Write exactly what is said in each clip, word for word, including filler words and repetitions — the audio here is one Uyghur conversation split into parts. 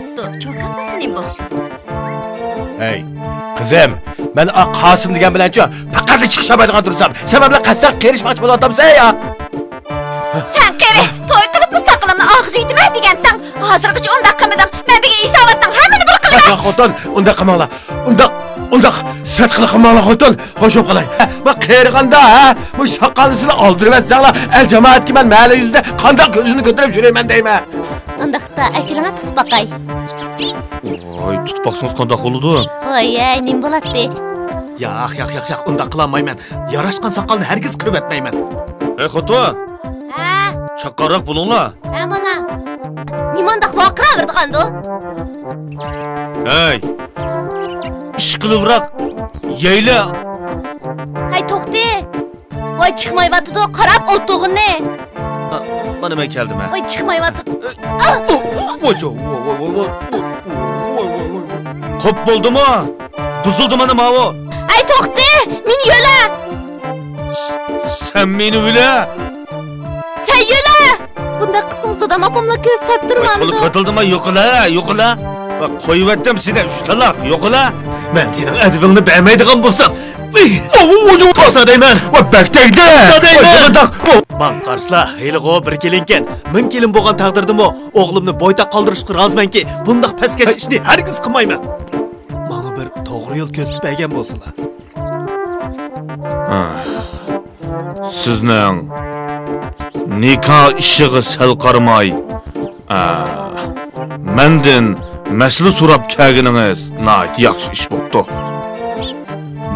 بوپتۇ، چوكان بولسا نېمە بوپتۇ؟ ھەي، قىزىم، مەن ئا قاسىم دېگەن بىلەنچۇ پەقەتلا چىقىشالمايدىغان تۇرسام، سەن مەن بىلەن قەستەن قېرىشماقچى بولۇۋاتامسەن يا؟ سەن قېرى، توي قىلىپلا ساقىلىمنى ئاغزى يېتىمەن دېگەنتىڭ، ھازىرغىچە ئۇنداق قىلمىدىڭ، مەن بۈگۈن ھېساباتنىڭ ھەممىنى بىر قىلىمەن. ياق، خوتۇن، ئۇنداق قىلماڭلار. ئۇنداق، ئۇنداق سەت قىلىپ قىلماڭلار، خوتۇن. خوش بولۇپ قالاي. بۇ قېرىغاندا، ھە؟ بۇ ساقالنى سىلە ئالدۇرۇۋەتسەڭلار، ئەل جامائەتكە مەن مەھەللە يۈزىدە قانداق كۆزۈمنى كۆتۈرۈپ يۈرەيمەن دەيمەن. ئۇنداقتا ئەكېلىڭە، تۇتۇپ باقاي. ۋاي، تۇتۇپ باقسىڭىز قانداق بولىدۇ؟ ۋاي، ئەي، نېمە بولاتتى؟ ياق، ياق، ياق، ياق، ئۇنداق قىلالمايمەن. ياراشقان ساقالنى ھەرگىز قىرىۋەتمەيمەن. ھەي، خوتۇن! ھە؟ چاققانراق بولۇڭلار. ھە، مانا. نېمانداق ۋارقىراۋېرىدىغاندۇ؟ ھەي! ئىشقىلىۋراق يەيلى! ھەي، توختى! ۋاي، چىقمايۋاتىدۇ، قاراپ ئولتۇرغىنى. ھا، مانا مەن كەلدىم، ھە. ۋاي، چىقمايۋاتىدۇ. ۋاي، ۋاي، ۋاي. قوپ بولدىمۇ؟ بۇزۇلدى مانا ماۋۇ. ھەي، توختى، مېنى يۆلە. س-، سەن مېنى ئۆلە. سەن يۆلە. بۇنداق قىلسىڭىز دادام ئاپاملا كۆز سەپ تۇرمامدۇ؟ قوي، قوي، قوي، يوقىلا، يوقىلا. ۋە قويۇۋەتتىم سېنى، ئۈچ تالاق، يوقىلا. مەن سېنىڭ ئەدىپىڭنى بەرمەيدىغان بولسام، توسا دەيمەن. ۋە بەك تەگدى. توسا دەيمەن. ماڭا قارىسىلا، ھېلىغۇ بىر كېلىنكەن. مىڭ كېلىن بولغان تەقدىردىمۇ ئوغلۇمنى بويتاق قالدۇرۇشقا رازىمەنكى، بۇنداق پەسكەش ئىشنى ھەرگىز قىلمايمەن. ماڭا بىر توغرا يول كۆرسىتىپ بەرگەن بولسىلا. سىزنىڭ نىكاھ ئىشىغا سەل قارىماي، ئا، مەندىن مەسىلە سوراپ كەلگىنىڭىز ناھايىتى ياخشى ئىش بوپتۇ.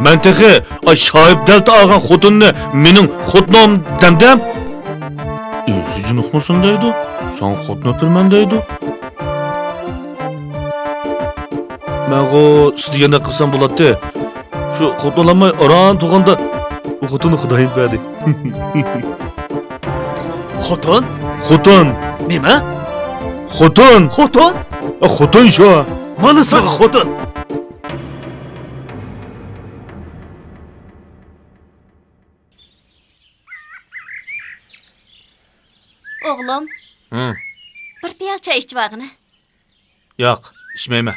مەن تېخى، ئاي، شايىپ دەلتە ئالغان خوتۇننى مېنىڭ خوتۇنۇم دەمدىم. ئۆزى جۇنۇقمۇسۇن دەيدۇ، ساڭا خوتۇن ئەپىرىمەن دەيدۇ. مەنغۇ سىز دېگەندەك قىلسام بولاتتى. شۇ خوتۇن ئالالماي ئاران تۇرغاندا، ئۇ خوتۇننى خۇدايىم بەردى. خوتۇن؟ خوتۇن. نېمە؟ خوتۇن. خوتۇن؟ ئە، خوتۇن شۇ. مانا ساڭا خوتۇن. ئوغلۇم. ھە. بىر پىيالە چاي ئىچىۋالغىنە. ياق، ئىچمەيمەن.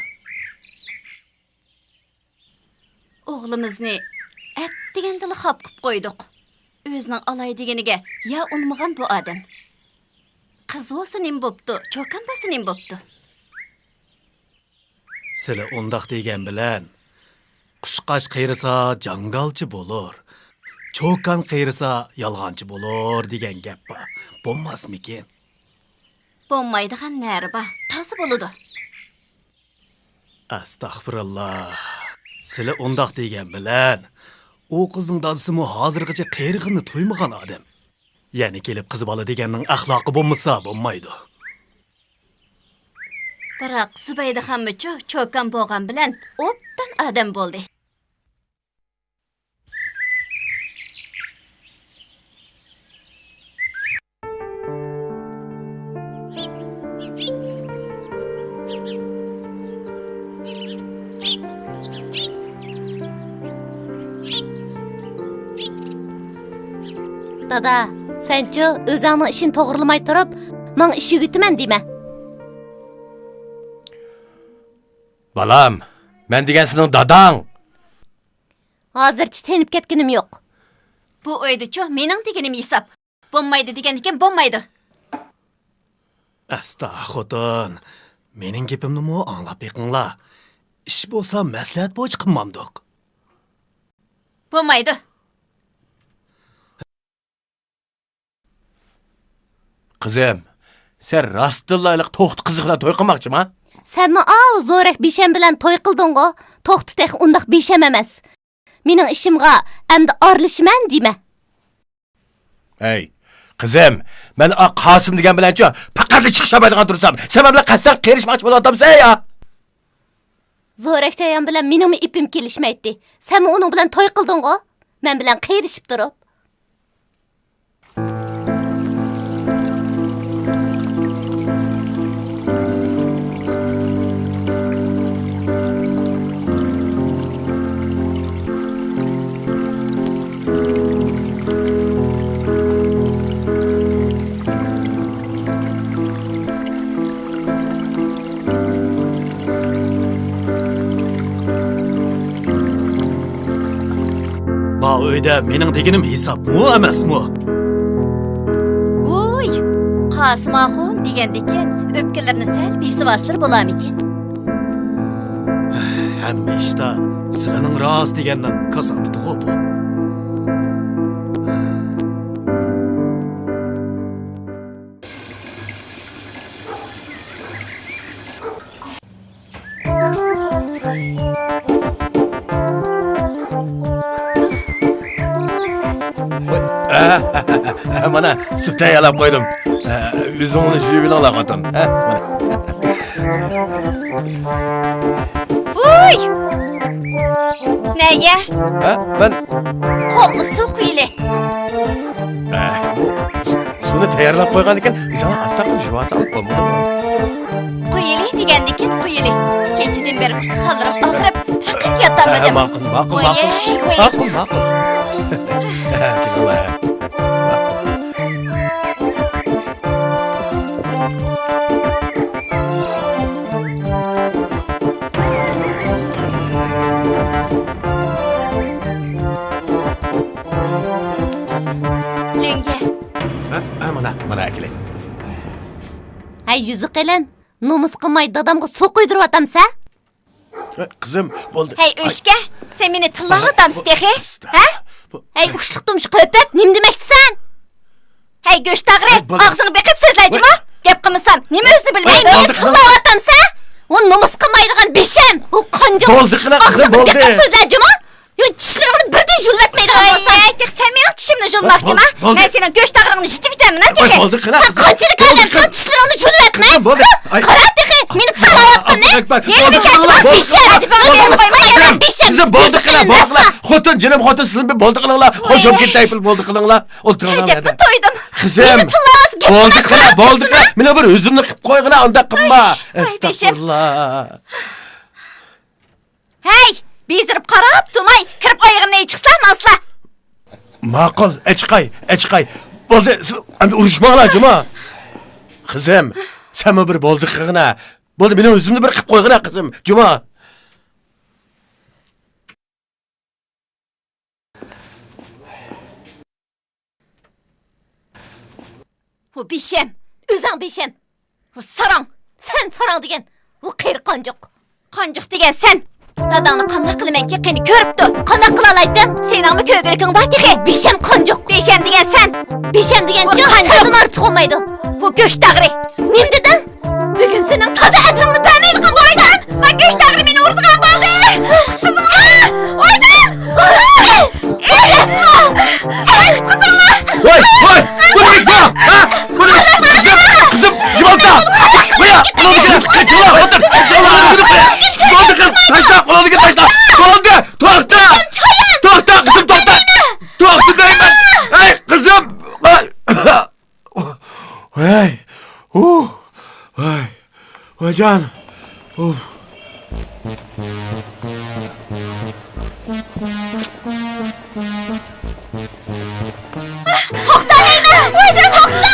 ئوغلىمىزنى ئەتىگەندىلا خاپا قىپ قويدۇق. ئۆزىنىڭ ئالاي دېگىنىگە يا ئۇنىمىغان بۇ ئادەم. قىز بولسا نېمە بوپتۇ، چوكان بولسا نېمە بوپتۇ؟ سىلى ئۇنداق دېگەن بىلەن، قۇشقاچ قېرىسا جاڭگالچى بولۇر، چوكان قېرىسا يالغانچى بولۇر دېگەن گەپ بار. بولماسمىكىن؟ بولمايدىغان نەرە بار، تازا بولىدۇ. ئەستەغپىرۇللا. سىلى ئۇنداق دېگەن بىلەن، ئۇ قىزنىڭ دادىسىمۇ ھازىرغىچە قېرىغىنىنى تۇيمىغان ئادەم. يەنە كېلىپ قىز بالا دېگەننىڭ ئەخلاقى بولمىسا بولمايدۇ. بىراق زۇبەيدىخانمۇچۇ چوكان بولغان بىلەن ئوبدان ئادەم بولدى. دادا، سەنچۇ ئۆزۈڭنىڭ ئىشىنى توغرىلىماي تۇرۇپ، ماڭا ئىش ئۆگىتىمەن دېمە. بالام، مەن دېگەن سېنىڭ داداڭ. ھازىرچە تېنىپ كەتكىنىم يوق. بۇ ئۆيدىچۇ مېنىڭ دېگىنىم ھېساب. بولمايدۇ دېگەندىكىن بولمايدۇ. ئەستا خوتۇن، مېنىڭ گېپىمنىمۇ ئاڭلاپ بېقىڭلار. ئىش بولسا مەسلىھەت بويىچە قىلمامدۇق؟ بولمايدۇ. قىزىم، سەن راستتىنلا ھېلىقى توختى قىزى بىلەن توي قىلماقچىما؟ سەنمۇ ئاۋۇ زورەك بىشەم بىلەن توي قىلدىڭغۇ؟ توختى تېخى ئۇنداق بىشەم ئەمەس. مېنىڭ ئىشىمغا ئەمدى ئارىلىشىمەن دېمە. ھەي، قىزىم، مەن ئا قاسىم دېگەن بىلەنچۇ پەقەتلا چىقىشالمايدىغان تۇرسام، سەن مەن بىلەن قەستەن قېرىشماقچى بولۇۋاتامسەن يا؟ زورەك جايام بىلەن مېنىڭمۇ ئېپىم كېلىشمەيتتى. سەنمۇ ئۇنىڭ بىلەن توي قىلدىڭغۇ؟ مەن بىلەن قېرىشىپ تۇرۇپ. ئۆيدە مېنىڭ دېگىنىم ھېسابمۇ ئەمەسمۇ؟ ۋوي، قاسىم ئاخۇن دېگەندىكىن، ئۆپكىلىرىنى سەل بېسىۋالسىلىرى بولامىكىن؟ ھەممە ئىشتا سىلىنىڭ راست دېگەننىڭ كاساپىتىغۇ بۇ. ۋوي، ئە، ئە، مانا، سۈت تەييارلاپ قويدۇم. ئە، ئۆزۈڭلار يۇيۇۋېلىڭلار، خوتۇن. ئە، مانا. ۋوي! نەگە؟ ھە، مەن قولغا سۇ قۇيىلى. ئە، بۇ سۇ-، سۇنى تەييارلاپ قويغاندىكىن، ئۆزۈڭلار ئاستا قىلىپ يۇۋالساڭلار بولمىدىمۇ؟ قۇيىلى دېگەندىكىن قۇيىلى. كېچىدىن بېرى ئۇستىخانلىرىم ئاغرىپ، پەقەت ياتالمىدىم. ئە، ماقۇل، ماقۇل، ماقۇل. قوياي، قوياي. ماقۇل، ماقۇل. كېلىڭلار. لۆڭگە. ھە، ھە، مانا، مانا ئەكېلەي. ھەي، يۈزى قېلىن، نومۇس قىلماي دادامغا سۇ قۇيدۇرۇۋاتامسەن؟ ھە، قىزىم، بولدى. ھەي، ئۆچكە، سەن مېنى تىللاۋاتامسەن تېخى؟ ھە؟ ھەي، ئۇشلۇق تۇمشۇق ھۆپۈپ، نېمە دېمەكچىسەن؟ ھەي، گۆش تاغرى، ھەي، بولدى. ئاغزىڭنى بېقىپ سۆزلەيچىما؟ ۋاي. گەپ قىلمىسام، نېمە ئۆزىنى بىلمەيدۇ؟ ھەي، نېمە تىللاۋاتامسەن؟ ئۇ نومۇس قىلمايدىغان بېشەم، ئۇ قانجۇق. بولدى قىلا، قىزىم، ئاغزىڭنى بولدى. بېقىپ سۆزلەيچىما؟ يو، چىشلىرىڭنى بىردىن يۇلۇۋەتمەيدىغان بولسام. ۋاي، تېخى سەن مېنىڭ چىشىمنى يۇلماقچىما؟ بولدى، بولدى. مەن سېنىڭ گۆش تاغرىڭنى يۇتۇۋېتەممەن تېخى. ۋاي، بولدى قىلا. سەن قانچىلىك ئادەمسەن، چىشلىرىڭنى يۇلۇۋەتمەي؟ بولدى. قارا تېخى، مېنى تىللاۋاتقىنىنى. ئاللاھۇ ئەكبەر. يەنە بىر كەچمە، بىشەم. قىزىم، بولدى قىلا، بولدى قىلا. قىزىم، بولدى قىلا، بولدى قىلا. خوتۇن جېنىم، خوتۇن سىلىم، بولدى قىلىڭلار. خوش بولۇپ كېتەي، بولدى قىلىڭلار. ئولتۇرۇڭلار. ئەجەبمۇ تويدۇم. قىزىم، مېنى تىللاۋاتسا گەپ بولدى قىلا، بولدى قىلا. مېنى بىر ئۆزۈمنى قىلىپ قويغىنا، ئانداق قىلما. ۋاي، بىشەم. ئەستەغپۇرۇللا. ھەي، بېزىرىپ قاراپ تۇرماي، كىرىپ ئايىغىمنى ئېچىقسىلا، ماڭسىلا. ماقۇل، ئېچىقاي، ئېچىقاي. بولدى، سىز ئەمدى ئۇرۇشماڭلار، جۇما. قىزىم، سەنمۇ بىر بولدى قىلغىنا. بولدى، مېنىڭ ئۆزۈمنى بىر قىلىپ قويغىنا، قىزىم، جۇما. ۋۇ بېشىم! ئۆزۈڭ بېشىم! ۋۇ ساراڭ! سەن ساراڭ دېگەن! ۋۇ قېرى قانجۇق! قانجۇق دېگەن سەن! داداڭنى قانداق قىلىمەنكى، قېنى كۆرۈپ تۇر! قانداق قىلالايتتىم؟ سېنىڭمۇ كۆگىلىكىڭ بار تېخى! بېشىم قانجۇق! بېشىم دېگەن سەن! بېشىم دېگەن ۋۇ چىڭ قانجۇق! سەندىن ئارتۇق بولمايدۇ! ۋۇ گۆش تاغرى! نېمە دېدىڭ؟ بۈگۈن سېنىڭ تازا ئەدىپىڭنى بەرمەيدىغان بولىمەن! ۋاي، گۆش تاغرى مېنى ئۇرىدىغان بولدى! قۇتقۇزۇڭلار! ۋايجان! ئەي، قۇتقۇزۇڭلار! ۋاي، ۋاي! بۇ نېمە ئىش بۇ؟ ھە؟ بۇ نېمە ئىش؟ قىزىم، قىزىم، جۇمالتا! قويا! قېچىڭلار، قېچىڭلار! بولدى، قىز، تاشلا، قولۇڭدىكىنى تاشلا! بولدى، توختا! توختا، قىزىم، توختا! توختا دەيمەن! ئەي، قىزىم! ۋاي! ۋاي! ۋايجان! توختا دەيمەن! ۋايجان، توختا!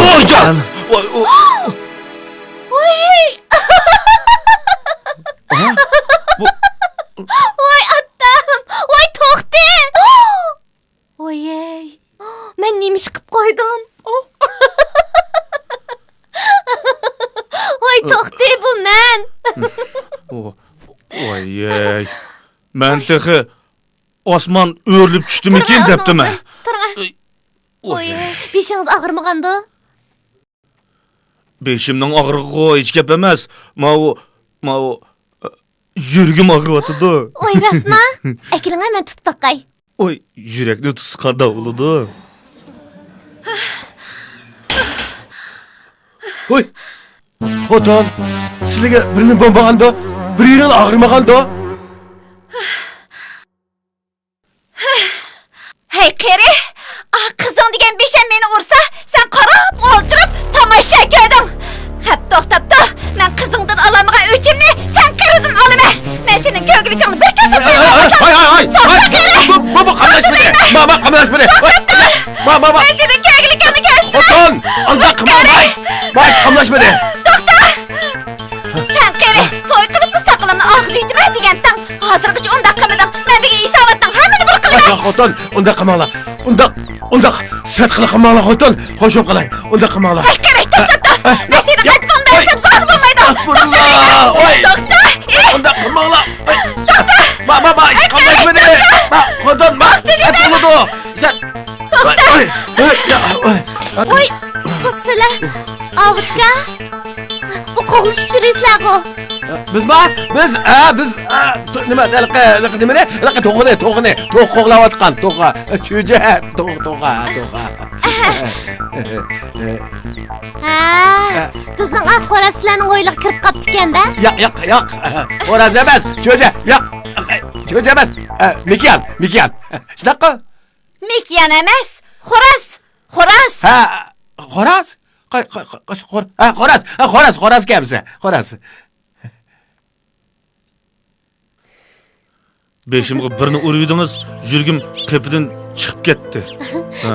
ۋايجان! ۋاي، ئۇ- ۋاي! ۋاي ئاتام! ۋاي توختى! ۋايەي، مەن نېمە ئىش قىپ قويدۇم؟ ۋاي توختى، بۇ مەن! ۋايەي، مەن تېخى ئاسمان ئۆرۈلۈپ چۈشتىمىكىن دەپتىمەن. تۇرۇڭ، تۇرۇڭ. ۋايەي، بېشىڭىز ئاغرىمىغاندۇ؟ بېشىمنىڭ ئاغرىقىغۇ ھېچ گەپ ئەمەس. ماۋۇ، ماۋۇ، يۈرىكىم ئاغرىۋاتىدۇ. ۋاي راستما؟ ئەكېلىڭە، مەن تۇتۇپ باقاي. ۋاي، يۈرەكنى تۇتسا قانداق بولىدۇ؟ ۋاي، خوتۇن، سىلىگە بىر نېمە بولمىغاندۇ؟ بىر يېرىڭ ئاغرىمىغاندۇ؟ ھەي قېرى، ئا، قىزىڭ دېگەن بېشەم مېنى ئۇرسا، سەن قاراپ ئولتۇرۇپ تاماشا كۆردۈڭ. خەپ، توختاپ تۇر، مەن قىزىڭدىن ئالالمىغان ئۆچۈمنى سەن قېرىدىن ئالىمەن. مەن سېنىڭ كۆگىلىكىڭنى بىر كۆرسەم، ھاي، ھاي، ھاي، ھاي، ھاي، توختا قېرى! بۇ، بۇ، بۇ قاملاشمىدى. توختا دەيمەن. ما، ما، قاملاشمىدى. توختاپ تۇر. ما، ما، ما. مەن سېنىڭ كۆگىلىكىڭنى كۆرسىتىمەن. خوتۇن، ئانداق قىلماڭ. ما، ما، قاملاشمىدى. توختا! سەن قېرى، توي قىلىپلا ساقىلىمنى ئاغزىغا يۇتىمەن دېگەنتىڭ، ھازىرغىچە ئۇنداق قىلمىدىڭ. توختا! خوتۇن، ئۇنداق قىلماڭلار. ئۇنداق، ئۇنداق سەت قىلىپ قىلماڭلار، خوتۇن. خوش بولۇپ قالاي. ئۇنداق قىلماڭلار. ھەي، قېرى، توختا، توختا! مەن سېنى قايتىپ ئالماي ئەتسەم ساڭا بولمايدۇ. توختا! توختا! ئۇنداق قىلماڭلار. توختا! ما، ما، ما، قامداش مېنى. ما، خوتۇن، ما، سەت بولىدۇ. سەت. توختا! ۋاي، ۋاي، ۋاي، يا، ۋاي. ۋاي، بۇ سىلەر ئاۋۇتكا؟ بۇ قوغلىشىپ يۈرىسىلەرغۇ؟ بىزما؟ بىز، ئە، بىز، ئە، تو-، نېمە، ھېلىقى، ھېلىقى نېمىنى؟ ھېلىقى توخۇنى، توخۇنى، توخۇ قوغلاۋاتقان، توخۇ، چۈجە، توخۇ، توخۇ، توخۇ. ھە، بىزنىڭ ئا خوراز سىلەرنىڭ ھويلىغا كىرىپ قاپتىكەن-دە. ياق، ياق، ياق. خوراز ئەمەس، چۈجە، ياق. چۈجە ئەمەس. ئە، مېكىيان، مېكىيان. شۇنداققۇ؟ مېكىيان ئەمەس، خوراز، خوراز. ھە، خوراز؟ قاي-، قاي-، قاي-، قايسى خور-، ھە، خوراز، ھە، خوراز، خوراز ئىكەن ئەمىسە، خوراز. بېشىمغا بىرنى ئۇرۇۋىدىڭىز، يۈرىكىم قېپىدىن چىقىپ كەتتى. ھە.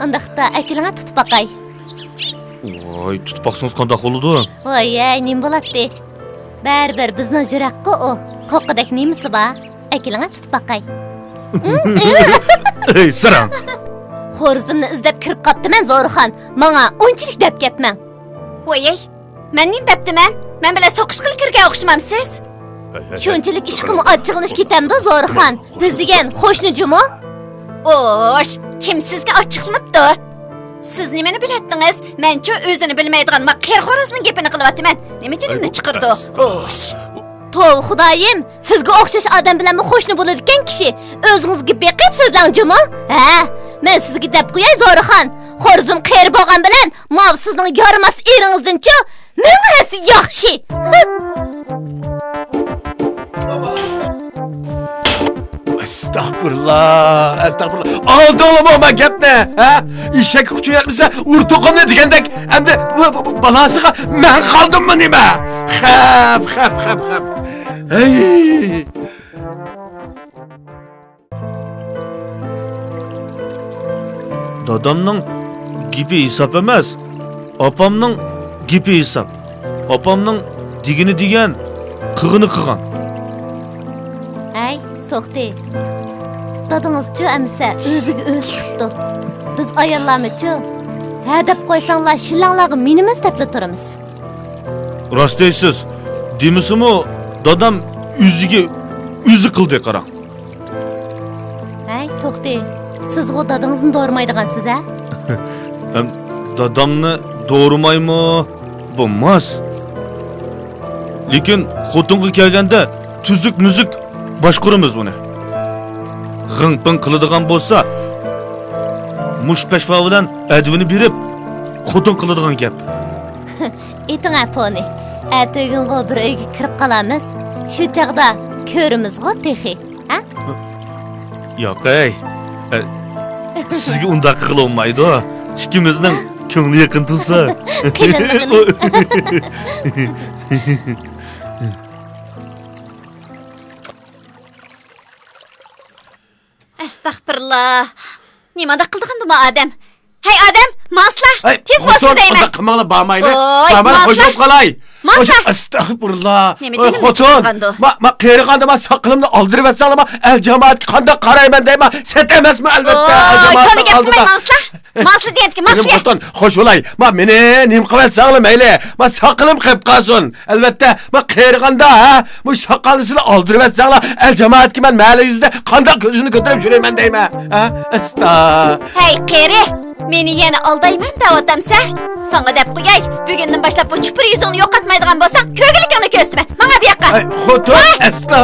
ئۇنداقتا ئەكېلىڭە تۇتۇپ باقاي. ۋاي، تۇتۇپ باقسىڭىز قانداق بولىدۇ؟ ۋاي، ھەي، نېمە بولاتتى؟ بەرىبىر بىزنىڭ يۈرەكقۇ ئۇ. قوققۇدەك نېمىسى بار؟ ئەكېلىڭە تۇتۇپ باقاي. ئەي، ساراڭ! خورزۇمنى ئىزدەپ كىرىپ قاپتىمەن، زورىخان. ماڭا ئۇنچىلىك دەپ كەتمەڭ. ۋاي، مەن نېمە دەپتىمەن؟ مەن بىلەن سوقۇشقىلى كىرگەن ئوخشىمامسىز؟ شۇنچىلىك ئىشقىمۇ ئاچچىقلىنىش كېتەمدۇ، زورىخان؟ بىز دېگەن قوشنا جۇمۇ. ئوش، كىم سىزگە ئاچچىقلىنىپتۇ؟ سىز نېمىنى بىلەتتىڭىز؟ مەنچۇ ئۆزىنى بىلمەيدىغان ما قېرى خورازنىڭ گېپىنى قىلىۋاتىمەن. نېمە جېنىمنى چىقىرىدۇ؟ ئوش. توۋا خۇدايىم، سىزگە ئوخشاش ئادەم بىلەنمۇ قوشنا بولىدىكەن كىشى. ئۆزىڭىزگە بېقىپ سۆزلەڭ جۇمۇ. ھە، مەن سىزگە دەپ قوياي، زورىخان. خورزۇم قېرى بولغان بىلەن ماۋۇ سىزنىڭ يارىماس ئېرىڭىزدىنچۇ مىڭ ھەسسە ياخشى. ئەستەغپۇرۇللا، ئەستەغپۇرۇللا. ئاڭلىدىڭلىمۇ ما گەپنى، ھە؟ ئېشەككە ئۇچۇر يەتمىسە، ئۇر توقۇمنى دېگەندەك، ئەمدى بۇ، بۇ، بۇ بالاسىغا مەن قالدىممۇ نېمە؟ خەپ، خەپ، خەپ، خەپ. ھەي! دادامنىڭ گېپى ھېساب ئەمەس، ئاپامنىڭ گېپى ھېساب. ئاپامنىڭ دېگىنى دېگەن، قىلغىنى قىلغان. ھەي، توختى. دادىڭىزچۇ ئەمىسە ئۆزىگە ئۆزى قىپتۇ. بىز ئاياللارمىچۇ؟ ھە دەپ قويساڭلار شىللاڭلارغا مىنىمىز دەپلا تۇرىمىز. راست دەيسىز. دېمىسىمۇ، دادام ئۆزىگە ئۆزى قىلدى، قاراڭ. ھەي، توختى، سىزغۇ دادىڭىزنى دورىمايدىغانسىز ھە؟ ھەم دادامنى دورىمايمۇ؟ بولماس. لېكىن خوتۇنغا كەلگەندە تۈزۈك-مۈزۈك باشقۇرىمىز ئۇنى. غىڭ-پىڭ قىلىدىغان بولسا، مۇشۇ پەشۋا بىلەن ئەدۋىنى بېرىپ، خوتۇن قىلىدىغان گەپ. ئېتىڭە پونى. ئەتىگۈنغۇ بىر ئۆيگە كىرىپ قالارمىز. شۇ چاغدا كۆرىمىزغۇ تېخى. ھە؟ ياقەي. ئە، سىزگە ئۇنداق قىلغىلى بولمايدۇ. ئىككىمىزنىڭ كۆڭلى يېقىن تۇرسا. قېلىنلىقىنى. ئەستەغپىرۇللا. نېمانداق قىلىدىغاندۇ ما ئادەم؟ ھەي ئادەم، ماڭسىلا! ھەي، تېز بولسۇن خوتۇن، دەيمەن! ئۇنداق قىلماڭلا، بارمايلى. ۋوي، بارمايلى، خوش ماڭسىلا! بولۇپ قالاي. ماڭسىلا! ئەستەغپۇرۇللا. نېمە ۋوي، جېنىمنى خوتۇن، چىقارغاندۇ؟ ما، ما قېرىغاندا ما ساقىلىمنى ئالدۇرۇۋەتسەڭلار، ما ئەل جامائەتكە قانداق قارايمەن دەيمەن، سەت ئەمەسمۇ ئەلۋەتتە، ئەل ۋوي، جامائەتنىڭ تولا گەپ قىلماي، ئالدىدا. ماڭسىلا! ماڭسىلا دېگەنتىكى، ماڭسىلا! خوتۇن، خوش بولاي. ما مېنى نېمە قىلىۋەتسەڭلار مەيلى، ما ساقىلىم قېلىپ قالسۇن. ئەلۋەتتە، ما قېرىغاندا، ھە، مۇشۇ ساقالنى سىلەر ئالدۇرۇۋەتسەڭلار، ئەل جامائەتكە مەن مەھەللە يۈزىدە قانداق كۆزۈمنى كۆتۈرۈپ يۈرىمەن دەيمەن، ھە؟ ئەستا. ھەي، قېرى، مېنى يەنە ئالدايمەن دەۋاتامسەن؟ ساڭا دەپ قوياي، بۈگۈندىن باشلاپ بۇ چۇپۇر يۈزۈڭنى يوقاتمايدىغان بولساڭ، كۆرگۈلۈكۈڭنى كۆرسىتىمەن. ماڭا بۇ ياققا. ھەي، خوتۇن، ھە؟ ئەستا.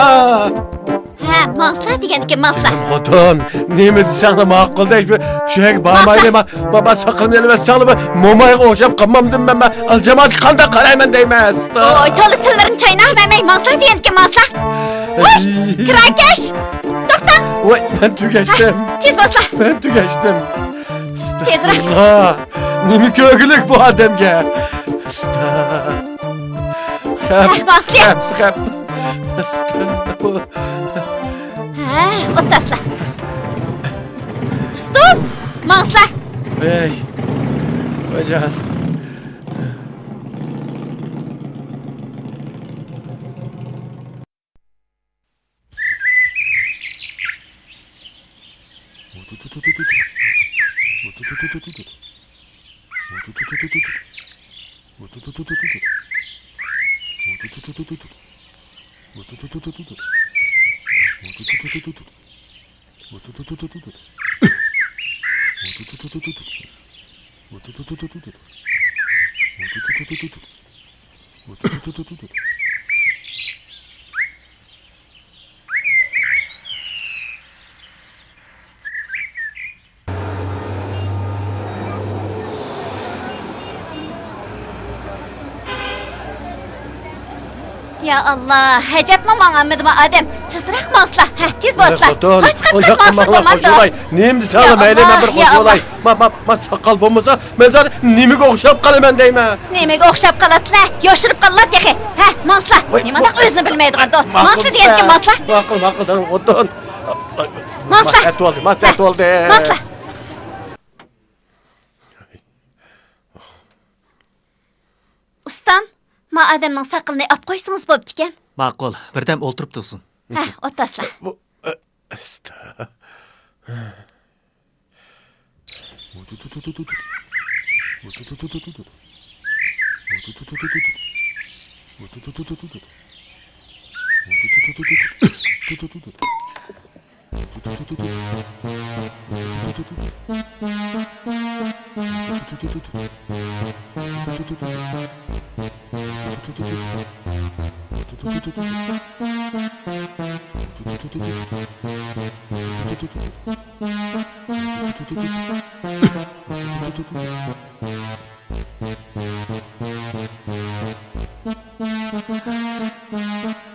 ھە، ماڭسىلا دېگەندىكىن ماڭسىلا. خوتۇن، نېمە دېسەڭلار ماقۇل دەي، شۇ، شۇ يەرگە بارمايلى، ما، ما، ما ساقىلىمنى ئېلىۋەتسەڭلار، مومايغا ئوخشاپ قالمامدىم مەن، ما ئەل جامائەتكە قانداق قارايمەن دەيمەن، ئەستا. ۋوي، تولا تىللىرىنى چايناۋەرمەي، ماڭسىلا دېگەندىكىن ماڭسىلا. ۋوي، ئەي. كىراكەش، توختا. ۋوي، مەن تۈگەشتىم. ھە، تېز بولسىلا. مەن تۈگەشتىم. تېزرەك. ئەستەغپۇرۇللا. نېمە كۆرگۈلۈك بۇ ئادەمگە؟ ئەستا. خەپ، ھە، ماڭسىلە. خەپ، خەپ. ئەستا. ھە، ئوتتاسلا. ئۇستۇم، ماڭسىلا. ھەي، ۋايجان. يا ئاللا، ئەجەبمۇ ماڭالمىدىما ئادەم؟ تېزرەك ماڭسىلا، ھە، تېز بولسىلا. خوتۇن، قاچ، قاچ، قاچ، ماڭسىلا، بولمامدۇ؟ نېمە دېسەڭلار، مەيلى، مەن بىر قوشۇۋالاي. ما، ما، ما، ساقال بولمىسا، مەن زادى نېمىگە ئوخشاپ قالىمەن دەيمەن؟ نېمىگە ئوخشاپ قالاتلا؟ يوشۇرۇپ قاللا تېخى. ھە، ماڭسىلا. نېمانداق ئۆزىنى بىلمەيدىغاندۇ؟ ماڭسىلا دېگەنكىن ماڭسىلا. ماقۇل، ماقۇل، خوتۇن. ماڭسىلا. ما سەت بولدى، ما سەت بولدى. ماڭسىلا. ئۇستام، ما ئادەمنىڭ ساقىلىنى ئاپ قويسىڭىز بوپتىكەن. ماقۇل، بىردەم ئولتۇرۇپ تۇرسۇن. ھە، ئولتۇرسىلا. بۇ، ئە، ئاستا.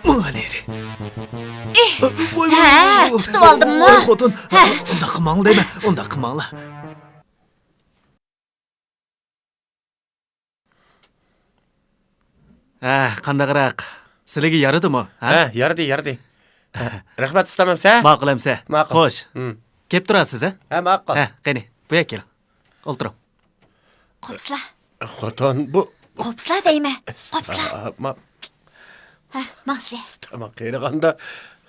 ماڭالىرى. ئېھ، ۋاي، ۋاي، ھە، ۋاي، ۋاي، تۇتۇۋالدىممۇ؟ ۋاي، خوتۇن، ھە. ئۇنداق قىلماڭ دەيمەن، ئۇنداق قىلماڭلار. ھە، قانداقراق؟ سىلىگە يارىدىمۇ؟ ھە؟ ھە، يارىدى، يارىدى. ھە، رەھمەت ئۇستام ئەمسە. ماقۇل ئەمسە. ماقۇل. خوش. ھىم. كەپ تۇرارسىز، ھە؟ ھە، ماقۇل. ھە، قېنى، بۇ يەرگە كېلىڭ. ئولتۇرۇڭ. قوپسىلا. خوتۇن، بۇ قوپسىلا دەيمەن. قوپسىلا. ما- ھە، ماڭسىلە. تاماق قېرىغاندا.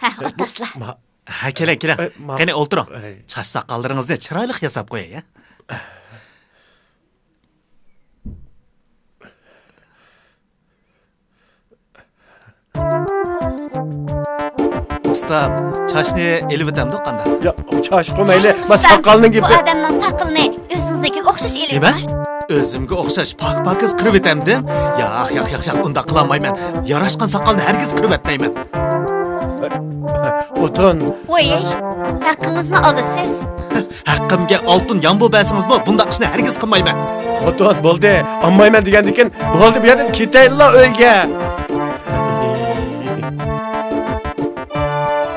ھە، ئولتۇرسىلا. ما- ھە، كېلىڭ، كېلىڭ. ئە، ما- قېنى، ئولتۇرۇڭ. ئەي. چاچ ساقاللىرىڭىزنى چىرايلىق ياساپ قوياي، ھە؟ ئۇستام، چاچنى ئېلىۋېتەمدۇ قانداق؟ يا، چاچقۇ مەيلى، ما ساقالنىڭ گېپى. بۇ ئادەمنىڭ ساقىلىنى ئۆزىڭىزنىڭكىگە ئوخشاش ئېلىۋېتىڭ. نېمە؟ ئۆزۈمگە ئوخشاش پاك-پاكىز قىرىۋېتەمدىم؟ ياق، ياق، ياق، ياق، ئۇنداق قىلالمايمەن. ياراشقان ساقالنى ھەرگىز قىرىۋەتمەيمەن. خوتۇن. ۋوي، ھەققىڭىزنى ئالىسىز. ھەققىمگە ئالتۇن يامبۇ بەرسىڭىزمۇ بۇنداق ئىشنى ھەرگىز قىلمايمەن. خوتۇن، بولدى، ئالمايمەن دېگەندىكىن بولدى، بۇ يەردىن كېتەيلىلا ئۆيگە.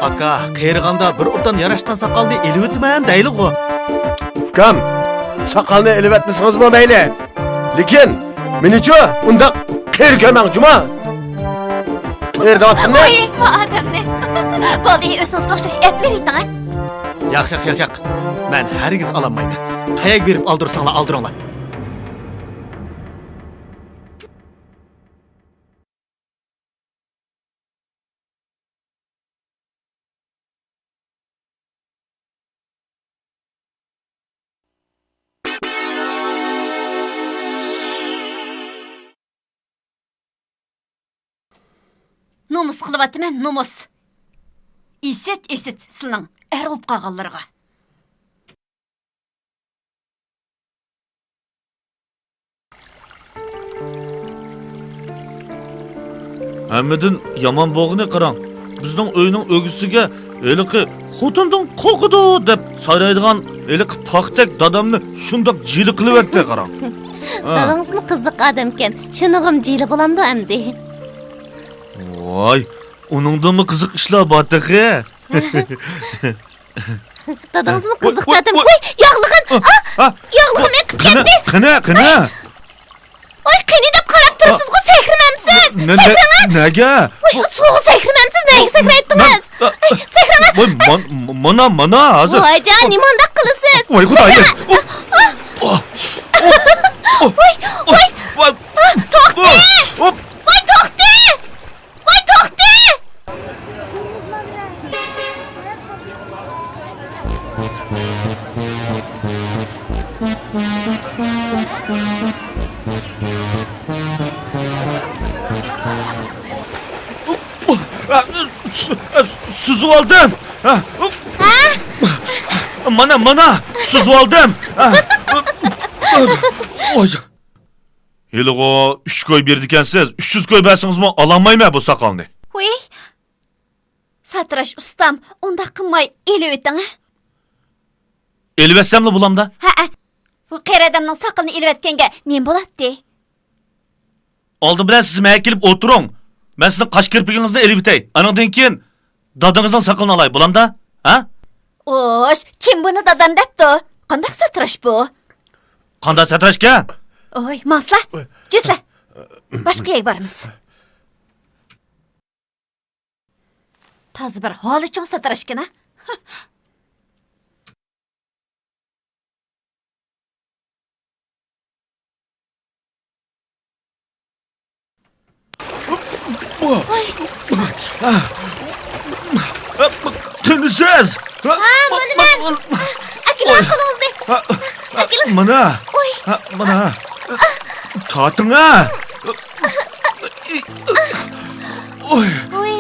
ئاكا، قېرىغاندا بىر ئوبدان ياراشقان ساقالنى ئېلىۋېتىمەن دەيلىغۇ. ئۇكام، ساقالنى ئېلىۋەتمىسىڭىزمۇ مەيلى. لېكىن، مېنىچۇ ئۇنداق قېرى كۆرمەڭ جۇما. قېرى دەۋاتتىممۇ؟ ۋاي، بۇ ئادەمنى. بولدى، ئۆزىڭىزگە ئوخشاش ئەپلىۋېتىڭ، ھە؟ ياق، ياق، ياق، ياق. مەن ھەرگىز ئالالمايمەن. قەيەرگە بېرىپ ئالدۇرساڭلار ئالدۇرۇڭلار. نومۇس قىلىۋاتىمەن، نومۇس. ئىسىت، ئىسىت سىلىنىڭ ئەر بولۇپ قالغانلىرىغا. ھەممىدىن يامان بولغىنى قاراڭ، بىزنىڭ ئۆينىڭ ئۆگزىسىگە ھېلىقى «خوتۇندىن قورقىدۇ» دەپ سايرايدىغان ھېلىقى پاختەك دادامنى شۇنداق جىلە قىلىۋەتتى، قاراڭ. ھە. دادىڭىزمۇ قىزىق ئادەمكەن، شۇنىڭغىمۇ جىلە بولامدۇ ئەمدى؟ ۋاي، ئۇنىڭدىنمۇ قىزىق ئىشلار بار تېخى. دادىڭىزمۇ قىزىق ئادەم. ۋاي، ياغلىقىم. ئا، ياغلىقىم ئېقىپ كەتتى. قېنى، قېنى؟ ۋاي، قېنى دەپ قاراپ تۇرسىزغۇ، سەكرىمەمسىز؟ سەكرىڭە. نەگە؟ ۋاي، سۇغا سەكرىمەمسىز؟ نەگە سەكرەيتتىڭىز؟ سەكرىڭە. ۋاي، مانا، مانا، ھازىر. ۋاي جان، نېمانداق قىلىسىز؟ ۋاي خۇدايىم. ۋاي، ۋاي، توختى! ۋاي، توختى! ۋاي، توختى! ئالدىم. ھە؟ مانا، مانا، سۈزۈۋالدىم. ھە؟ ۋاي. ھېلىغۇ ئۈچ كوي بېرىدىكەنسىز، ئۈچ يۈز كوي بەرسىڭىزمۇ ئالالمايمەن بۇ ساقالنى. ھۇي. ساتىراش ئۇستام، ئۇنداق قىلماي ئېلىۋېتىڭ. ئېلىۋەتسەملا بولامدا؟ ھەئە. بۇ قېرى ئادەمنىڭ ساقىلىنى ئېلىۋەتكەنگە نېمە بولاتتى؟ ئالدى بىلەن سىز مەن كېلىپ ئولتۇرۇڭ. مەن سىزنىڭ قاش كىرپىكىڭىزنى ئېلىۋېتەي. ئانىڭدىن كېيىن دادىڭىزنىڭ ساقىلىنى ئالاي، بولامدا؟ ھە؟ ئوش، كىم بۇنى دادام دەپتۇ؟ قانداق ساتىراش بۇ؟ قانداق ساتىراشكەن؟ ئوي، ماڭسىلا. ئوي. جۈسلە. باشقا يەرگە بارىمىز. تازا بىر ھالى چوڭ ساتىراشكەن ھە. قېنى سىز؟ ھە، مانا مەن. ئەكېلىڭ قولىڭىزنى. ئەكېلىڭ. مانا. ئوي. ھە، مانا. تارتىڭ ھە. ئوي. ئوي.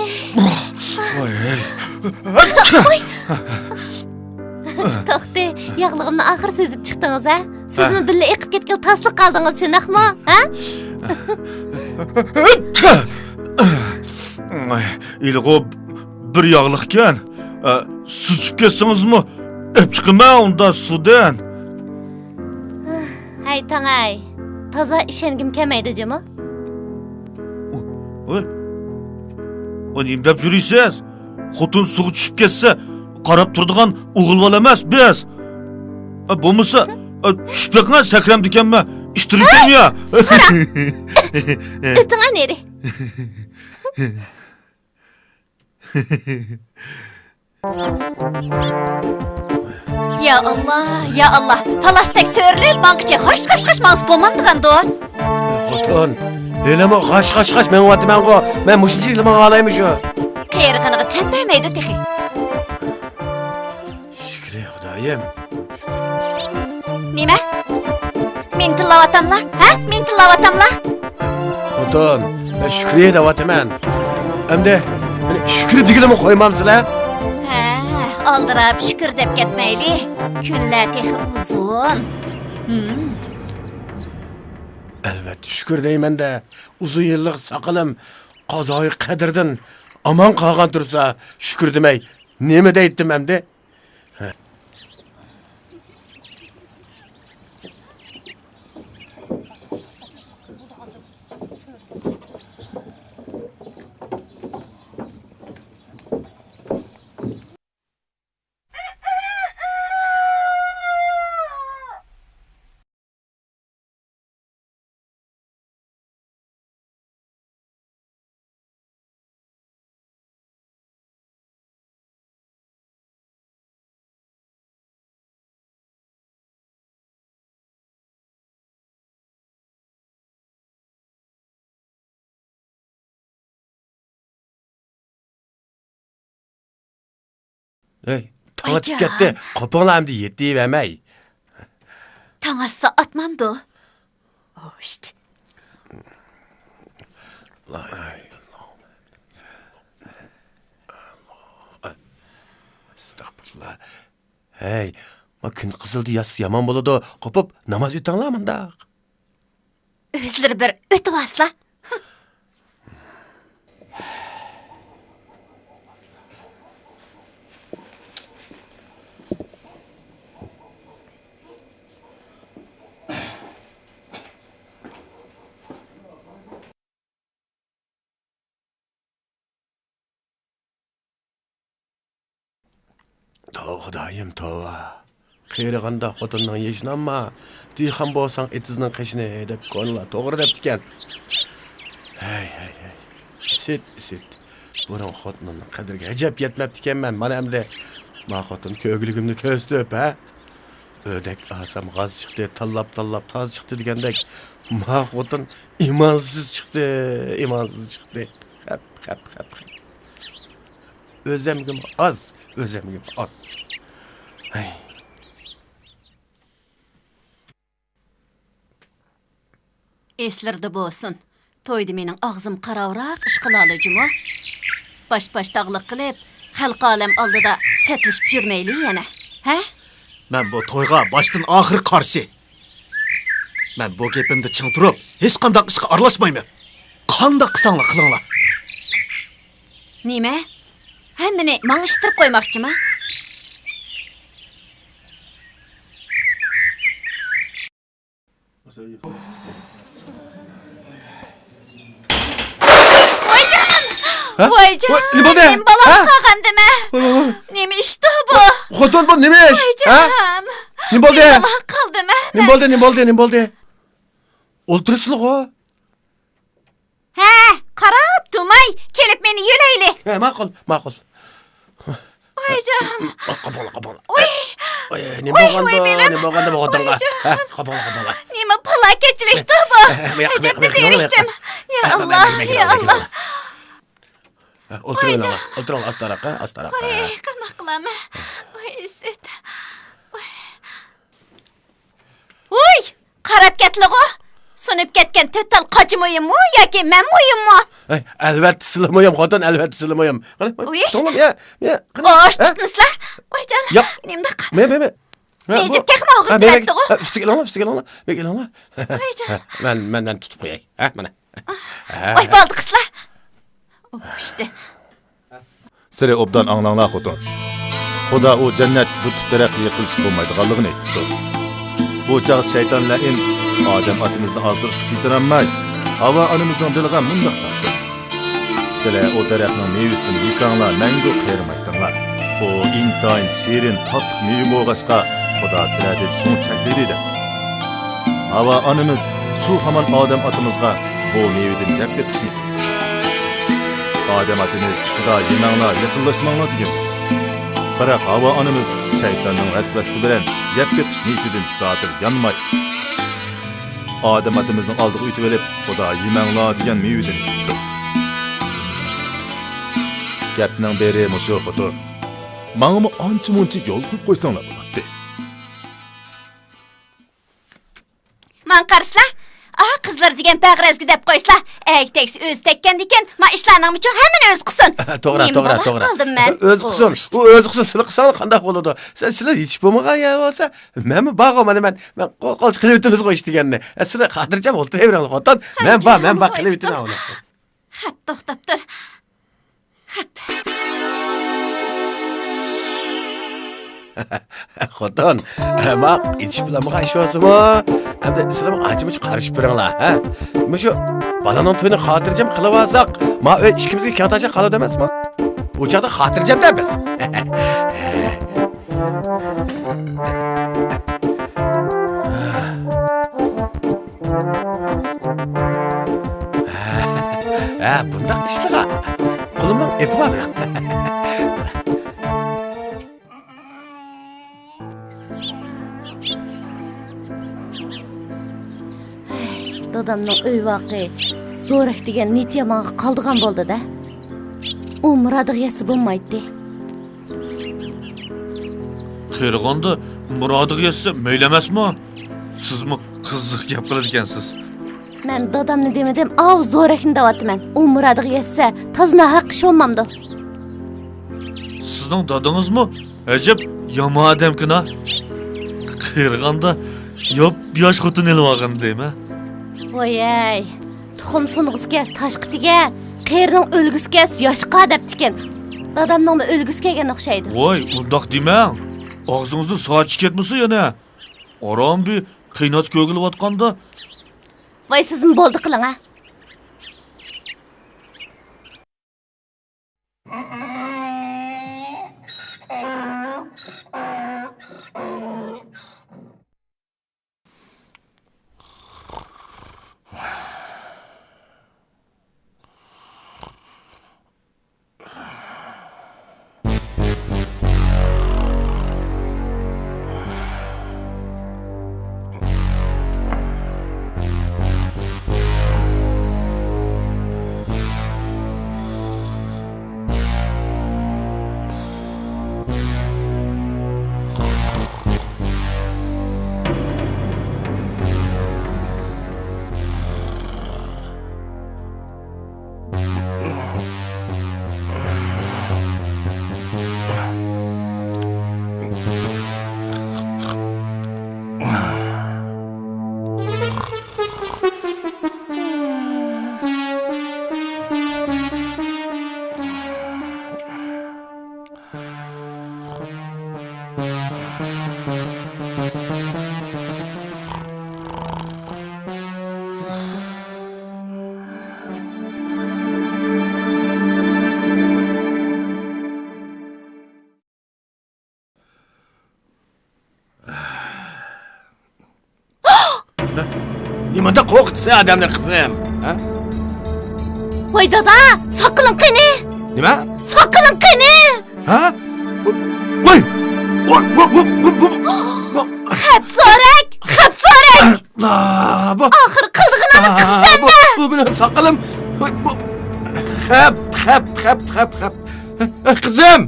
ئوي. توختى، ياغلىقىمنى ئاخىر سۈزۈپ چىقتىڭىز ھە؟ سىزمۇ بىللە ئېقىپ كەتكىلى تاسلىق قالدىڭىز، شۇنداقمۇ؟ ھە؟ ھېلىغۇ بىر ياغلىقكەن. ئە، سۈزۈپ كەتسىڭىزمۇ ئېپ چىقىمەن ئۇندا سۇدىن. ھەي، تاڭاي. تازا ئىشەنگۈم كەلمەيدۇ جۇمۇ. ۋاي. ۋاي، نېمە دەپ يۈرىسىز؟ خوتۇن سۇغا چۈشۈپ كەتسە، قاراپ تۇرىدىغان ئوغۇل بالا ئەمەس بىز. ئە، بولمىسا، ئە، چۈشۈپ بېقىڭە، سەكرەمدىكەنمەن، ئىتتىرىكەن يا. ساراڭ. ئۆتۈڭە نېرى. يا ئاللا، يا ئاللا، پاللاستەك سۆرىلىپ ماڭغىچە خاش، خاش، خاش ماڭسا بولمامدىغاندۇ؟ خوتۇن، ھېلىمۇ خاش، خاش، خاش مېڭىۋاتىمەنغۇ. مەن مۇشۇنچە ھېلىمۇ ماڭالايمۇ شۇ؟ قېرىغىنىغا تەن بەرمەيدۇ تېخى. شۈكرى خۇدايىم. نېمە؟ مېنى تىللاۋاتاملا؟ ھە؟ مېنى تىللاۋاتاملا؟ خوتۇن، مەن شۈكرى دەۋاتىمەن. ئەمدى مېنى شۈكرى دېگىلىمۇ قويمامسىلەر؟ ھە، ئالدىراپ شۈكۈر دەپ كەتمەيلى. كۈنلەر تېخى ئۇزۇن. ھىم. ئەلۋەتتە شۈكۈر دەيمەن-دە، ئۇزۇن يىللىق ساقىلىم قازايى قەدىردىن ئامان قالغان تۇرسا، شۈكۈر دېمەي نېمە دەيتتىم ئەمدى؟ ھەي، تاڭ ئاتىپ كەتتى. قوپۇڭلار ئەمدى يېتىۋەرمەي. تاڭ ئاتسا ئاتمامدۇ؟ ئوشت. ئەستەغپۇرۇللا. ھەي، ما كۈن قىزىلدا ياتسا يامان بولىدۇ. قوپۇپ ناماز ئۆتۈڭلار مۇنداق. ئۆزلىرى بىر ئۆتۈۋالسىلا. توۋا خۇدايىم، توۋا. قېرىغاندا خوتۇننىڭ يېشىنى ئالما، دېھقان بولساڭ ئېتىزنىڭ قېشىنى دەپ كونىلار توغرا دەپتىكەن. ھەي، ھەي، ھەي. ئىسىت، ئىسىت. بۇرۇن خوتۇنۇمنىڭ قەدرىگە ئەجەب يەتمەپتىكەنمەن. مانا ئەمدى ما خوتۇن كۆگۈلۈكۈمنى كۆرسىتىپ، ھە؟ ئۆردەك ئالسام غاز چىقتى، تاللاپ، تاللاپ تاز چىقتى دېگەندەك، ما خوتۇن ئىمانسىز چىقتى، ئىمانسىز چىقتى. خەپ، خەپ، خەپ، خەپ. ئۆزەمگىمۇ ئاز، ئۆزەمگىمۇ ئاز. ھەي. ئېسلىرىدە بولسۇن، تويدا مېنىڭ ئاغزىم قاراۋراق ئىش قىلالى جۇمۇ. باش-باش تاغلىق قىلىپ، خەلقى ئالەم ئالدىدا سەتلىشىپ يۈرمەيلى يەنە، ھە؟ مەن بۇ تويغا باشتىن ئاخىر قارشى. مەن بۇ گېپىمدە چىڭ تۇرۇپ، ھېچقانداق ئىشقا ئارىلاشمايمەن. قانداق قىلساڭلار قىلىڭلار. نېمە؟ ھەممىنى ماڭا ئىتتىرىپ قويماقچىما؟ ۋايجان! ھە؟ ۋايجان! ۋاي، نېمە بولدى؟ مېنىڭ بالام ھە؟ قالغاندىمە؟ ۋاي، ۋاي، ۋاي. نېمە ئىشتۇ بۇ؟ خوتۇن، بۇ نېمە ئىش؟ ھە؟ ۋايجان! نېمە بولدى؟ مېنىڭ بالام قالدىمە؟ نېمە بولدى، نېمە بولدى، نېمە بولدى؟ ئولتۇرسىلىغۇ. ھە، قاراپ تۇرماي، كېلىپ مېنى يۆلەيلى. ھە، ماقۇل، ماقۇل. ۋايجان. قاپاڭلا، قاپاڭلا. ۋاي. ۋاي، نېمە ۋاي، بولغاندۇ؟ ۋاي، بېلىم. نېمە بولغاندۇ بۇ خوتۇنغا؟ ۋايجان. ھە، قاپاڭلا، قاپاڭلا. نېمە پالاكەتچىلىكتۇ بۇ؟ ھە، ھە، ئەجەبتە زېرىكتىم. يا ئاللا، يا ئاللا. ھە، ئولتۇرۇۋېلىڭلار، ۋايجان. ئولتۇرۇۋېلىڭلار، ئاستاراق، ھە، ئاستاراق. ۋاي، قانداق قىلامەن؟ ۋاي، ئىسىت. ۋاي. ۋوي! قاراپ كەتلىغۇ! سۇنۇپ كەتكەن تۆت تال قاچا مۇھىممۇ ياكى مەن مۇھىممۇ؟ ھەي، ئەلۋەتتە سىلى مۇھىم، خوتۇن، ئەلۋەتتە سىلى مۇھىم. قېنى، قېنى، ئۇي. توڭلام، يە، يە، قېنى. ئوش ھە؟ تۇتمىسىلە. ۋايجان، ياق. نېمىنداق؟ مەن، مەن، مەن. ھە، مېنى بۇ جىپ تېخىمۇ ھە، مەن، مەن. ئالغۇدۇرەتتىغۇ. ھە، ئۈستىگە ئېلىڭلار، ئۈستىگە ئېلىڭلار. بېكىنىڭلار. ۋايجان. ھە، مەن، مەن، مەن تۇتۇپ قوياي. ھە، مانا. ۋاي، بولدى قىزلار. ئوشتى. سىلى ئوبدان ئاڭلاڭلار، خوتۇن. خۇدا ئۇ جەننەتتىكى بۇ تۇت دەرەخكە يېقىنلىشىپ بولمايدىغانلىقىنى ئېيتىپتۇ. بۇ چاغ شەيتان لەئىن ئادەم ئاتىمىزنى ئازدۇرۇشقا پېتىنالماي، ھاۋا ئانىمىزنىڭ دىلىغا مۇنداق سالدى: سىلەر ئۇ دەرەخنىڭ مېۋىسىدىن يېسەڭلار، مەڭگۈ قېرىمايتتىڭلار. ئۇ ئىنتايىن شېرىن، تاتلىق مېۋە بولغاچقا، خۇدا سىلەردىن چوڭ چەكلىدى، دەپتۇ. ھاۋا ئانىمىز شۇ ھامان ئادەم ئاتىمىزغا بۇ مېۋىدىن يەپ بېقىشنى ئادەم ئاتىمىز خۇدا يېمەڭلار، يېقىنلاشماڭلار دېگەن. بىراق ھاۋا ئانىمىز شەيتاننىڭ ۋەسۋەسىسى بىلەن يەپ بېقىش نىيىتىدىن زادىلا يانماي، ئادەم ئاتىمىزنىڭ ئالدىغا ئۆتۈۋېلىپ، خۇدا يېمەڭلار دېگەن مېۋىدىن يېدى. گەپنىڭ بېرى مۇشۇ، خوتۇن. ماڭىمۇ ئانچە-مۇنچە يول قويۇپ قويساڭلار بولاتتى. ماڭا قارىسىلا، ئا، قىزلار دېگەن بەغرەزگە دەپ قويسىلا، ئەگدەكسە ئۆزى تەگكەندىكىن، ما ئىشلارنىڭمۇ چوڭ ھەممىنى ئۆزى قىلسۇن. توغرا، نېمە توغرا، بالا توغرا. قالدىم مەن. ئۆزى قىلسۇن. ئۇ ئۆزى قىلسۇن، سىلى قىلساڭلار قانداق بولىدۇ؟ سەن، سىلى يېتىشىپ بولمىغان يەر بولسا، مەنمۇ بارغۇ، مانا مەن، مەن قول، قولچە قىلىۋېتىمىز غۇ ئىش دېگەننى. سىلى خاتىرجەم ئولتۇرۇۋېرىڭلار خوتۇن. مەن بار، مەن بار، قىلىۋېتىمەن ئۇنى. خەپ، توختاپ تۇر. خەپ. خوتۇن، ئەمما ئېيتىش بىلەنمۇ ئىش بولسىمۇ، ئەمدى سىلەرمۇ ئانچە-مۇنچە قارىشىپ بېرىڭلار، ھە؟ مۇشۇ بالىنىڭ تويىنى خاتىرجەم قىلىۋالساق، ما ئۆي ئىككىمىزگە كەڭ تاشا قالىدۇ ئەمەسمۇ؟ ئۇ چاغدا خاتىرجەمدە بىز. ھە، بۇنداق ئىشلىغا قولۇمنىڭ ئېپى بار. دادامنىڭ ئۆي ۋاقى زورەك دېگەن نىيىتى يامانغا قالىدىغان بولدى-دە. ئۇ مۇرادىغا يەتسە بولمايتتى. قېرىغاندا مۇرادىغا يەتسە مەيلى ئەمەسمۇ؟ سىزمۇ قىزىق گەپ قىلىدىكەنسىز. مەن دادامنى دېمىدىم، ئاۋۇ زورەكنى دەۋاتىمەن. ئۇ مۇرادىغا يەتسە، تازا ناھەق ئىش بولمامدۇ؟ سىزنىڭ دادىڭىزمۇ ئەجەب يامان ئادەمكىنا. قېرىغاندا ياپياش خوتۇن ئېلىۋالغان دەيمەن. ۋايەي، تۇخۇم سۇنغۇسى كەلسە تاشقا تېگە، قېرىنىڭ ئۆلگۈسى كەلسە ياشقا دەپتىكەن. دادامنىڭمۇ ئۆلگۈسى كەلگەن ئوخشايدۇ. ۋاي، ئۇنداق دېمەڭ. ئاغزىڭىزدىن ساچ كەتمىسۇن يەنە. ئاران بىر قىينات كۆرگىلىۋاتقاندا. ۋاي، سىزمۇ بولدى قىلىڭ، ھە. نېمانداق قورقۇتىسەن ئادەمنى، قىزىم؟ ھە؟ ۋاي دادا، ساقىلىڭ قېنى؟ نېمە؟ ساقىلىڭ قېنى؟ ھە؟ ۋاي! ۋاي، ۋاي، ۋاي، ۋاي، ۋاي، ۋاي. خەپسۆرەك! خەپسۆرەك! ئاللا، بۇ ئاخىر قىلىدىغىنىڭنى قىلىسەن-دە! بۇ، بۇ مېنىڭ ساقىلىم. ۋاي، بۇ، خەپ، خەپ، خەپ، خەپ، خەپ. قىزىم!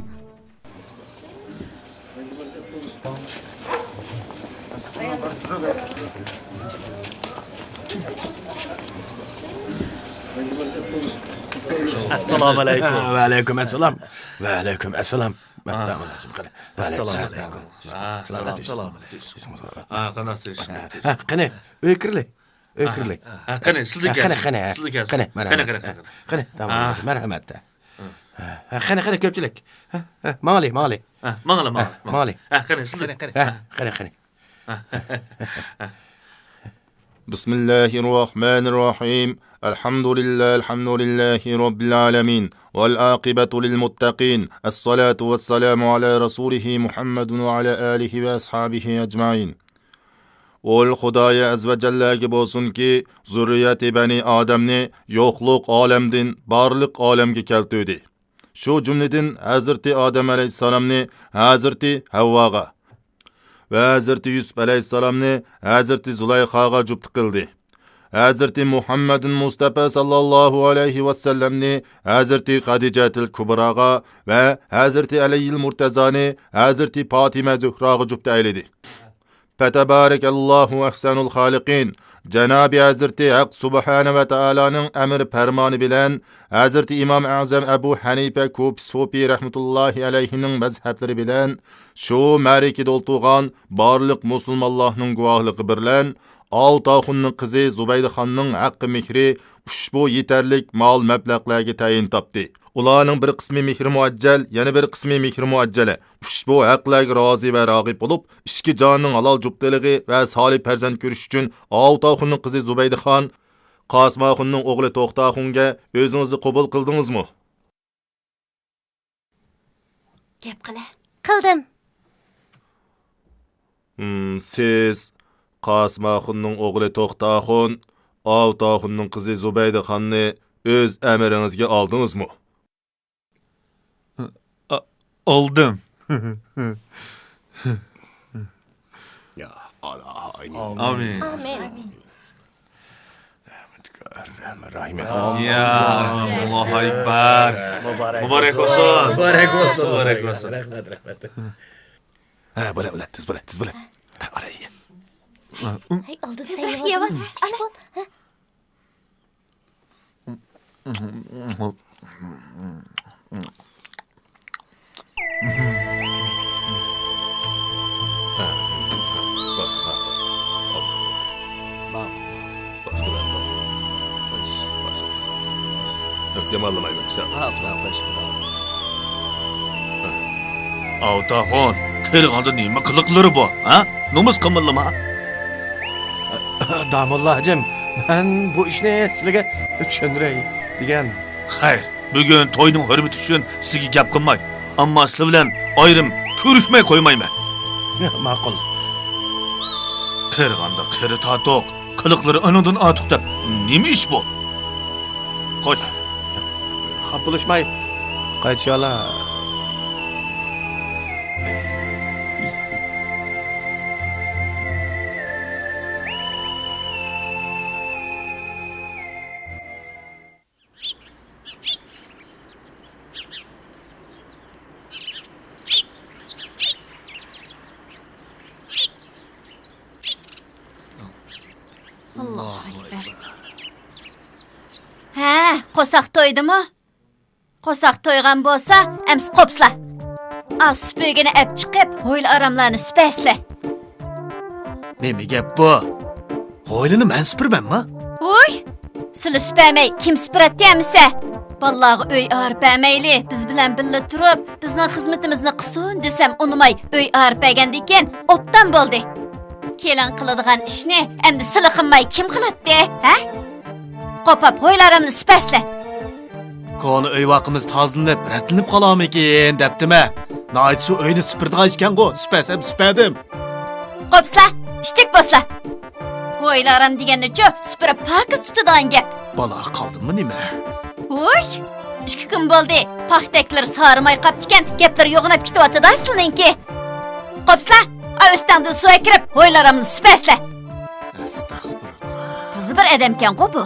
ئەسسالامۇ ئەلەيكۇم. ۋەئەلەيكۇم ئەسسالام. ۋەئەلەيكۇم ئەسسالام. ئەسسالامۇ ئەلەيكۇم. قانداقسىز؟ قېنى، ئۆيگە كىرلى. ئۆيگە كىرلى. قېنى، سىزدە كەلسۇن. قېنى، قېنى، قېنى، قېنى، قېنى، قېنى، قېنى، قېنى، قېنى، داۋاملىشىڭ. مەرھەمەت. ھە، قېنى، قېنى، كۆپچىلىك. ھە، ھە، ماڭايلى، ماڭايلى. ھە، ماڭايلى، ماڭايلى. ھە، قېنى، سىزدە كەلسۇن. قېنى، قېنى. بسم الله الرحمن الرحيم. الحمد لله، الحمد لله رب العالمين. والعاقبة للمتقين. الصلاة والسلام على رسوله محمد وعلى آله وأصحابه أجمعين. ئۇل خۇدايى ئەززە ۋە جەللەگە بولسۇنكى، زۇررىيەتى بەنى ئادەمنى يوقلۇق ئالەمدىن بارلىق ئالەمگە كەلتۈردى. شۇ جۈملىدىن ھەزرىتى ئادەم ئەلەيھىسسالامنى ھەزرىتى ھەۋۋاغا ۋە ھەزرىتى يۈسۈپ ئەلەيھىسسالامنى ھەزرىتى زۇلايخاغا جۈپتە قىلدى. ھەزرىتى مۇھەممەدىن مۇستەپا ساللاللاھۇ ئەلەيھى ۋەسەللەمنى ھەزرىتى خەدىجەتىل كۇبراغا ۋە ھەزرىتى ئەلىيىل مۇرتەزانى ھەزرىتى پاتىمە زۆھراغا جۈپتە ئەيلىدى. پەتەبارەكەللاھۇ ئەھسەنۇل خالىقىن. جانابى ھەزرىتى ھەق سۇبھانە ۋە تائالانىڭ ئەمر پەرمانى بىلەن ھەزرىتى ئىمام ئەزەم ئەبۇ ھەنىپە كۇفى سوپى رەھمەتۇللاھى ئەلەيھىنىڭ مەزھەپلىرى بىلەن شۇ مەرىكىدە ئولتۇرغان بارلىق مۇسۇلمانلارنىڭ گۇۋاھلىقى بىلەن ئاۋۇتاخۇننىڭ قىزى زۇبەيدىخاننىڭ ھەققى مېھرى ئۇشبۇ يېتەرلىك مال مەبلەغلەرگە تەيىن تاپتى. ئۇلارنىڭ بىر قىسمى مېھرى مۇئەججەل، يەنە بىر قىسمى مېھرى مۇئەججەلە ئۇشبۇ ھەقلەرگە رازى ۋە راغىب بولۇپ، ئىككى جاننىڭ ھالال جۈپتىلىقى ۋە سالىھ پەرزەنت كۆرۈش ئۈچۈن ئاۋۇتاخۇننىڭ قىزى زۇبەيدىخان، قاسىمئاخۇننىڭ ئوغلى توختاخۇنگە ئۆزىڭىزنى قوبۇل قىلدىڭىزمۇ؟ گەپ قىلە. قىلدىم. ھىم، سىز قاسىمئاخۇننىڭ ئوغلى توختاخۇن، ئاۋۇتاخۇننىڭ قىزى زۇبەيدىخاننى ئۆز ئەمرىڭىزگە ئالدىڭىزمۇ؟ ئا-، ئالدىم. يا ئاللا، ئامىن. ئامىن. رەھمەتكار، رەھمەت، رەھىم. يا، ئاللاھۇ ئەكبەر. مۇبارەك بولسۇن. مۇبارەك بولسۇن. مۇبارەك بولسۇن. رەھمەت، رەھمەت. ھە، بولە، بولە، تېز بولە، تېز بولە. ھە، ئارا. ھەي، ئالدىدا سەھىيە بار. ئىشىك بول. ھە. ئاۋۇتاخۇن، قېرىغاندا نېمە قىلىقلىرى بۇ، ھە؟ نومۇس قىمىللىما؟ داموللا ھاجىم، مەن بۇ ئىشنى سىلىگە چۈشەندۈرەي دېگەن. خەير، بۈگۈن توينىڭ ھۆرمىتى ئۈچۈن سىلىگە گەپ قىلماي، ئەمما سىلەر بىلەن ئايرىم كۆرۈشمەي قويمايمەن. ماقۇل. قېرىغاندا قېرى تاتۇق، قىلىقلىرى ئۇنىڭدىن ئارتۇق دەپ نېمە ئىش بۇ؟ خوش. خاپا بولۇشماي قايتىشالا. ئاللاھۇ ئەكبەر. ھە، قورساق تويدىمۇ؟ قورساق تويغان بولسا، ئەمسە قوپسىلا. ئا، سۈپۈرگىنى ئەپ چىقىپ، ھويلا ئاراملارنى سۈپەسىلە. نېمە گەپ بۇ؟ ھويلىنى مەن سۈپۈرىمەنما؟ ھوي! سىلى سۈپەرمەي، كىم سۈپۈرەتتى ئەمىسە؟ بالىلارغا ئۆي ئارا بەرمەيلى، بىز بىلەن بىللە تۇرۇپ، بىزنىڭ خىزمىتىمىزنى قىلسۇن دېسەم، ئۇنىماي، ئۆي ئارا بەرگەندىن كېيىن، ئوبدان بولدى. كېلىن قىلىدىغان ئىشنى ئەمدى سىلى قىلماي، كىم قىلاتتى، ھە؟ قوپاپ ھويلا ئارامنى سۈپەسىلە. كونا ئۆي ۋاقىمىز تازىلىنىپ، رەتلىنىپ قالارمىكىن دەپتىمە. ناھايىتى شۇ ئۆينى سۈپۈرىدىغان ئىشكەنغۇ، سۈپەرسەم سۈپەردىم. قوپسىلا، ئىتتىك بولسىلا. ھو، ھويلا-ھارام دېگەننىچۇ، سۈپۈرۈپ پاكىز تۇتىدىغان گەپ. بالا قالدىممۇ نېمە؟ ھوي، ئىككى كۈن بولدى، پاختەكلىرى سارىماي قاپتىكەن، گەپلىرى يوغىناپ كېتىۋاتىدۇ سىلىنىڭكى. قوپسىلا، ئا ئۈستەڭدىن سۇ ئەكىرىپ، ھويلا-ھارامنى سۈپەرسىلە. ئەستەغپۇرۇللا. تازا بىر ئادەمكەنغۇ بۇ.